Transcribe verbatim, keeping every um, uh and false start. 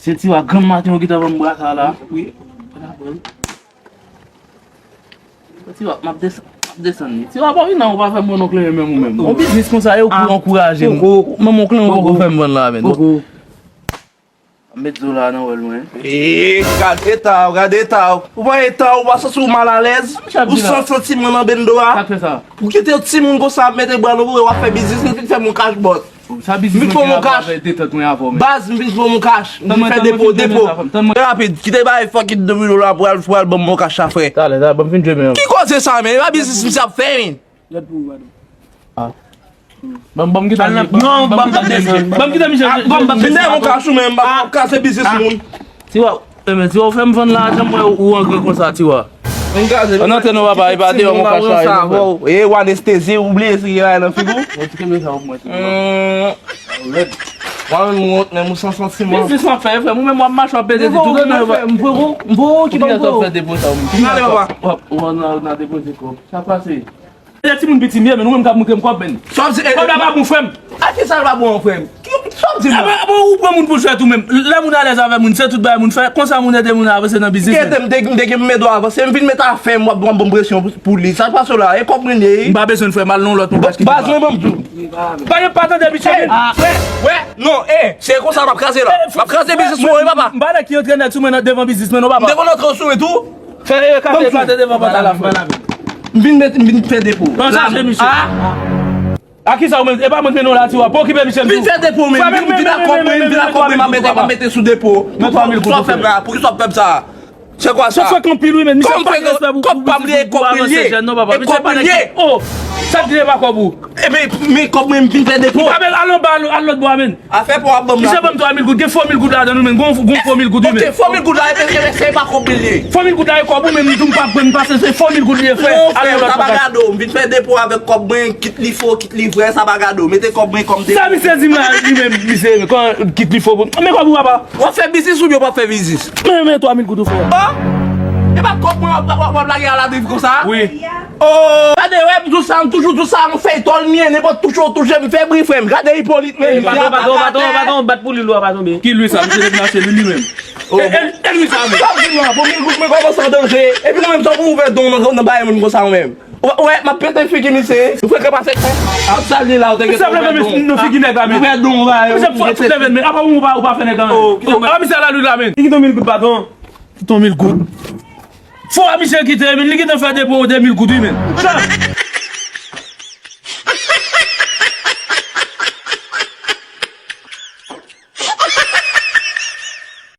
Se Tiwa, granm maten yo gentan ban m bra sa la. Wi. Tiwa, m ap desann, m ap desann li. Tiwa, pa vin nan, ou pa fè m wè non kleren menm ou menm. Yon biznis konsa, e ou pou ankouraje m. Menm yon kleren ou poko fè m vann la, menm. M met zo la nan wòl mwen. Eee, gade eta w, gade eta w. Ou pa eta w, ou pa santi w malalèz? Ou san santiman nan bendo a? Sa k fè sa? Ou kite yon timoun konsa ap mete bra nan ou, w ap fè biznis, li fin fè m yon kach bòs. Sa biznis mwen gen avè detant mwen avè w, men. Baz, m vin fè m yon kach, m vin fè depo, depo. Trè rapid, kite bay fucking Domino la pou al, pou al ban m yon kach sa, frè. Talè, talè, ban m fin dwe men. Ki koze sa, men? E pa biznis misye ap fè, men. Lòt pou ou, Ado. Ah. Ban m, ban m kite misye. Non, ban m kite misye. Ban m kite misye. Vin dèyè m yon kach ou menm, m ap kraze biznis moun. Tiwa, e men, Tiwa, ou fè m vann lajan mwen ou an gran konsa, Tiwa. An antre non, papa, e pa deyò mwen ka chaje nou, frè. E ou anestezi, ou bliye si gen bagay nan figi w? Mwen ti kenbe sa pou mwen, Tiwa. Mwen menm, mwen wont, men mwen san santiman. Biznis m ap fè, frè, mwen menm, w ap mache, w ap pede di tout nan yo. M poko, m poko okipe w, bro. Fè depo sa, ou menm. Ou nan, nan depoze kòb. Sa pase? E timoun piti m ye, men ou menm k ap montre m kòb, men. Sa w di, e, kòb la pa bon, frè m. A ki sa l pa bon, frè m? Ki, sa w di la? Bon, ou pran moun pou jwèt ou menm. Lè moun alèz avè moun, se tout bagay moun fè. Konsa moun ede moun avanse nan biznis. Ki ede m, m te, m te gen m ede w avanse, m vin met afè m, w ap, w ap ban m presyon pou, pou li. Sa k pase w la? E kòb mwen li ye. M pa bezwen l, frè m, al nan lòt moun achte. Baz mwen, ban m di w. Pa, pa tande misye, men. Frè, wè, non, e, se konsa m ap kraze la. M ap kraze biznis mwen, wi, papa. M pa nèg ki antre nèt sou mwen nan devan biznis mwen, non, papa. M te konn antre sou mwen tou. Fè, e, kafe, pase devan pòt la, frè. M vin met, m vin fè depo. Ban chache misye. A ki sa ou menm? E pa mwen k mennen w la, Tiwa. Pa okipe misye m tou. Vin fè depo, men. Vin, vin ak kòb mwen, vin ak kòb mwen, m ap mete, m ap mete sou depo. Mete twa mil goud. Poukisa w fè m la? Poukisa w ap fè m sa? Se kwa sa? Sa fè anpil, wi, men. Misye pa gen respè pou, pou, pou avanse jèn, non, papa. Misye pa nèg ki, oh, sa k gen pa kòb ou? E men, men kòb mwen, m vin fè depo. Al anba, al, al lòt bò a, men. Afè pa w ap ban m la. Misye ban m twa mil goud, gen fo mil goud ladan l, wi, men. Gon, gon fo mil goud, wi, men. Ok, fo mil goud la, e, e, e, se pa kòb li ye. Fo mil goud la, e kòb ou, men, m di w m pa, m pa se, se fo mil goud li ye, frè. Non, frè, sa pa gado. M vin fè depo avèk kòb mwen, kit li fo, kit li vrè, sa pa gado. Mete kòb mwen kòm depo. Sa misye di m la, li menm, misye, kit li fo, men kòb ou, papa. W ap fè biznis oubyen w p ap fè biznis? Men, men twa mil goud ou, frè. Oh! E pa kòb mwen w ap, w ap, w ap lage aladriv konsa? Wi. Oh! Gade, wè, m di w sa, m toujou di w sa, m fè tòl m ye, nenpòt touche w touche m, fè bri, frè m. Gade Ipolit, men. Patwon, patwon, patwon, patwon, bat pou lwil ou a pa tonbe. Ki lwil sa? Misye te vin achte lwil li menm. E, e, e lwil sa menm. Sa w di m la, pou mil goud mwen kòmanse an danje. Epi ou menm, sa w pou ouvè don nan, nan bay moun konsa ou menm. Ou wè, m ap pete figi misye. Ou frekan pase. Ap salye la, ou te gen pou ouvè don. Misye ap leve men nan figi nèg la, men. Ouvè don, ba yo. Misye ap fout leve men. Apa ou pa, ou pa fè nèg la, men. Oh, kite mwen. A, misye la lwil la, men. Li kite yon mil goud, patwon. Kite yon mil goud. Fo a misye kite, men. Li gentan fè depo de mil goud, wi, men. Sa.